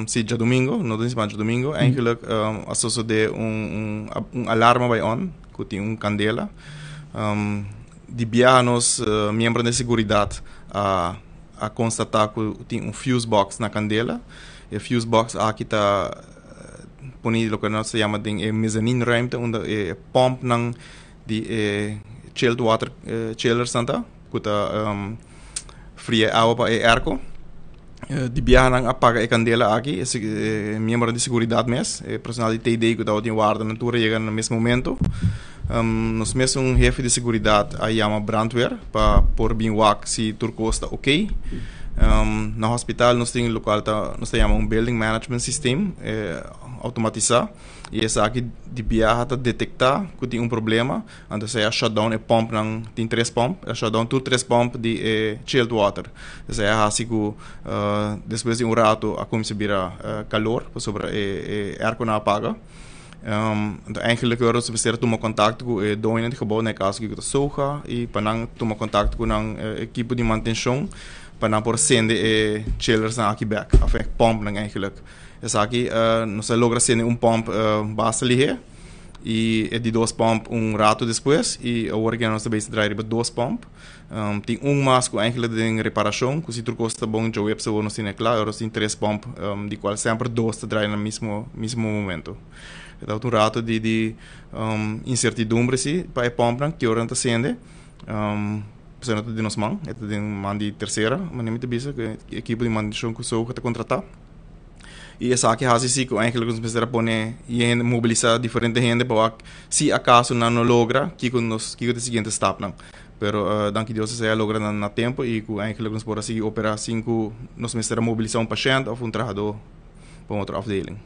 Si, djadumingu, no den siman, djadumingu, eigenlijk a sosodé un alarma bai on, ku tin un kandela. Di biaha nos miembro di seguridat a konstatá ku tin un fuse box na kandela. E fuse box aki ta pone loke nos ta yama den e mezzanine ruimte, unda e pompnan di e chilled water chillers nan ta, ku ta fria e awa pa e airco. Di biaha nan a paga e kandela aki, e miembro di seguridat mes, e personal di TD ku tabatin warda nan tur a yega na mes momento. Nos mes un hefe di seguridat a yama brandweer pa por bin wak si tur kos ta ok. Na hospital nos tin lokual ta nos ta yama un building management system outomatisá i esaki di biaha ta detektá ku tin un problema. Anto esei a shut down e pompnan, tin tres pomp, a shut down tur tres pomp di e chilled water. Esei a hasi ku despues di un rato a kuminsá bira kalor pasobra e airco nan a paga. Anto eigenlijk ora nos mester a tuma kontakto ku e doño di gebou, na e kaso ku ta SOGA, i pa nan tuma kontakto ku nan ekipo di mantenshon pa nan por sende e chillersnan aki bèk, òf e pompnan eigenlijk. Esaki nos a logra sende un pomp basta lihé i e di dos pomp un rato despues i awor aki nos ta bezig draai riba dos pomp. Tin un mas ku eigenlijk ta den reparashon ku si tur kos ta bon djaweps awor nos tene kla, awor nos tin tres pomp di kual semper dos ta draai na mismo mismo momento. E tabata un rato di di insertidumbre si pa e pompnan ki ora nan ta sende pasobra no ta den nos man, e ta den man di tersera manera mi ta bisa ku e ekipo di mantenshon ku SOGA ta kontratá. I esaki hasi si ku eigenlijk nos mester a pone hende, mobilisá diferente hende pa wak si akaso nan no logra kiko nos kiko ta e siguiente stapnan. Pero danki Dios esei a logra na na tempu i ku eigenlijk nos por a sigui operá sin ku nos mester a mobilisá un pashènt òf un trahadó pa un otro afdeling.